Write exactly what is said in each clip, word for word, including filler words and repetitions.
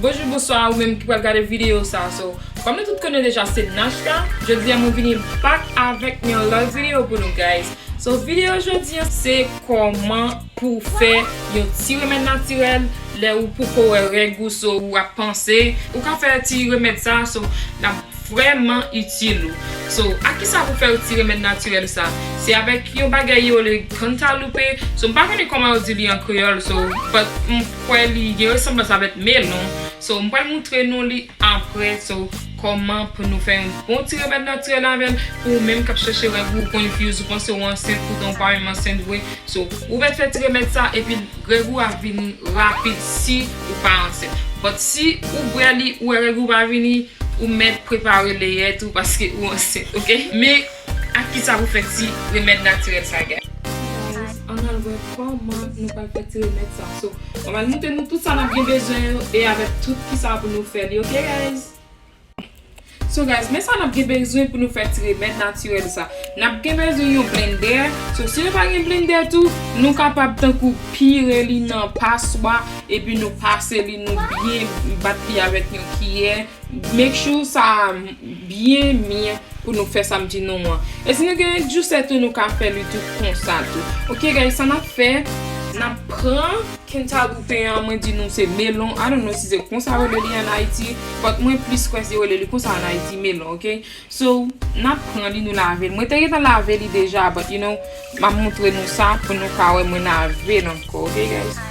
Bonjou, bonswa, ou menm ki pral gade videyo sa. So, kòm nou tout konnen deja, se Nachka. Jodi a, mwen vini back avèk yon lòt videyo pou nou, guys. So, videyo jodi a, se kòman pou fè yon ti remèd natirèl lè ou poko wè règ ou, so, ou ap panse. Ou ka fè ti remèd sa, so, l ap vrèman itil ou. So, ak kisa pou fè ti remèd natirèl sa? Se avèk yon bagay yo rele cantaloupe. So, m pa konnen kòman yo di li an kreyòl, so, but m kwè li gen resanblans avèk melon. So, m pral moutre nou li apre. So, kòman pou nou fè yon bon ti remèd natirèl avè l, pou ou menm k ap chèche règ ou, ou confuse, ou panse ou ansent, poutan ou pa menm ansent vre. So, ou mèt fè ti remèd sa, epi règ ou ap vini rapid si ou pa ansent. But si ou bwè li, ou wè règ ou pa vini, ou mèt prepare leyèt ou paske ou ansent, oke? Men, ak kisa pou fè ti remèd natirèl sa, guys? Guys, ann al wè kòman nou pral fè ti remèd sa. So, mwen pral montre nou tout sa n ap gen bezwen yo e avèk tout kisa pou nou fè li, oke, guys? So, guys, men sa n ap gen bezwen pou nou fè ti remèd natirèl sa. N ap gen bezwen yon blendè. So, si nou pa gen blendè tou, nou kapab tankou pire li nan paswa, epi nou pase li, nou byen bat li avèk yon kiyè. Make sure sa byen mye pou nou fè sa m di nou an. E si nou gen juicer tou, nou ka fè li tou konsa tou. Ok, guys, sa n ap fè, n ap pran cantaloupe an, mwen di nou se melon. I don't know si se konsa yo rele li an Ayiti, but mwen plis kwè se yo rele li konsa an Ayiti, melon, ok? So, n ap pran li, nou lave l. Mwen te gentan lave li deja, but, you know, m ap montre nou sa pou nou ka wè mwen lave l ankò, ok, guys?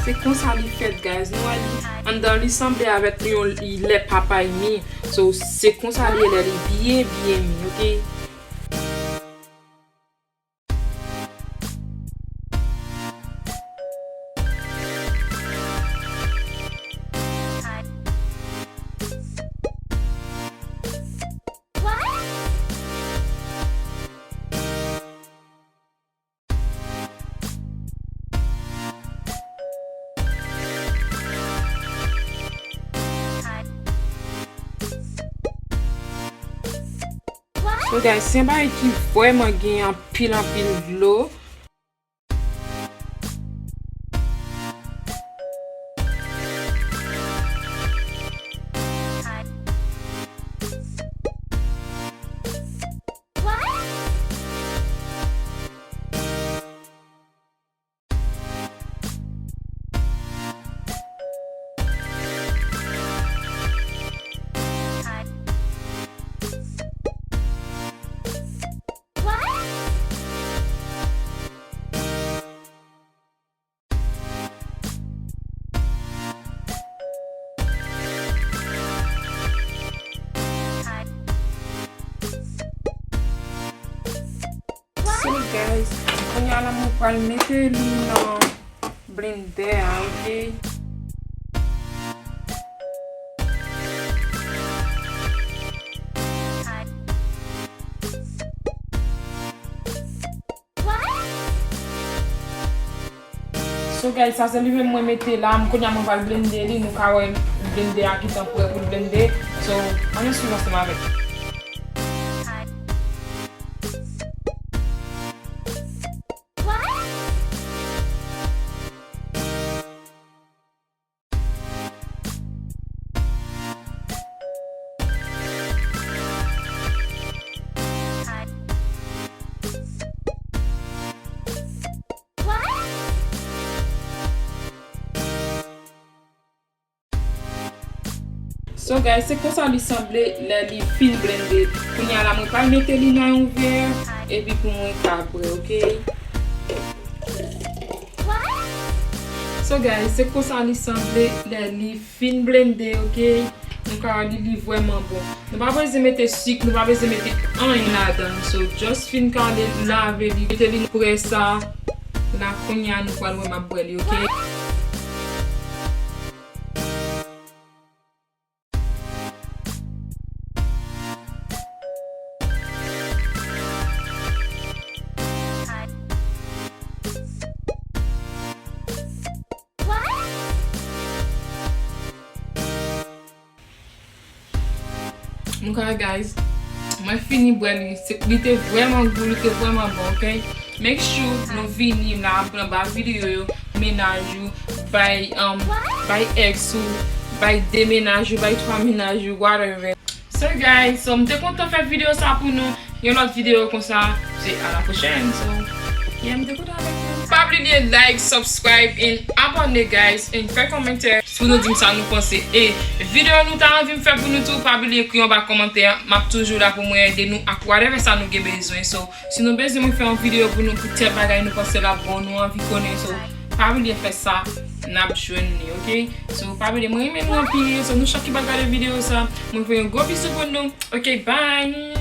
Se konsa li fèt, guys. Nou wè li anndan li sanble avèk yon lè papay mi. So, se konsa li ye lè li byen, byen mi, ok? So, guys, se yon bagay ki vrèman gen anpil, anpil dlo. So, guys, kounye a la mwen pral mete li nan blendè a, ok? So, guys, sa se li menm mwen mete la. M kounye a mwen pral blende li. Nou ka wè blendè a gentan prè pou l blende. So, ann swiv ansanm avèk. So, guys, se konsa li sanble lè li fin blende. Kounye a la, mwen pral mete li nan yon vè, epi pou mwen ka bwè, ok? So, guys, se konsa li sanble lè li fin blende, ok? Nou ka wè li, li vrèman bon. Nou pa bezwen mete sik, nou pa bezwen mete anyen ladan. So, just fin kale, lave li, mete li nan prè sa. La, kounye a, nou pral wè m ap bwè li, ok? Mwen ka, guys, mwen fini bwè li. Se- Li te vrèman gou, li te vrèman bon, ok? Make sure nou vini la, anba videyo yo, mennaj ou, bay, um, bay ex ou, bay de mennaj ou, bay twa mennaj ou, whatever. So, guys, so, m te kontan fè videyo sa pou nou. Yon lòt videyo konsa, se a la pwochèn. So, yeah, m te kontan avèk nou. Pa bliye like, subscribe, and abòne, guys, and fè kòmantè pou nou di m sa nou panse. E videyo nou ta anvi m fè pou nou tou, pa bliye ekri anba kòmantè. M ap toujou la pou mwen ede nou ak whatever sa nou gen bezwen. So, si nou bezwen mwen fè yon videyo pou nou, pou tèl bagay nou panse l ap bon, nou anvi konnen. So, pa bliye fè sa, n ap jwenn li, ok? So, pa bliye, mwen renmen nou anpil. So, nou chak ki pral gade videyo sa, mwen fè yon gwo bizou pou nou. Ok, bye!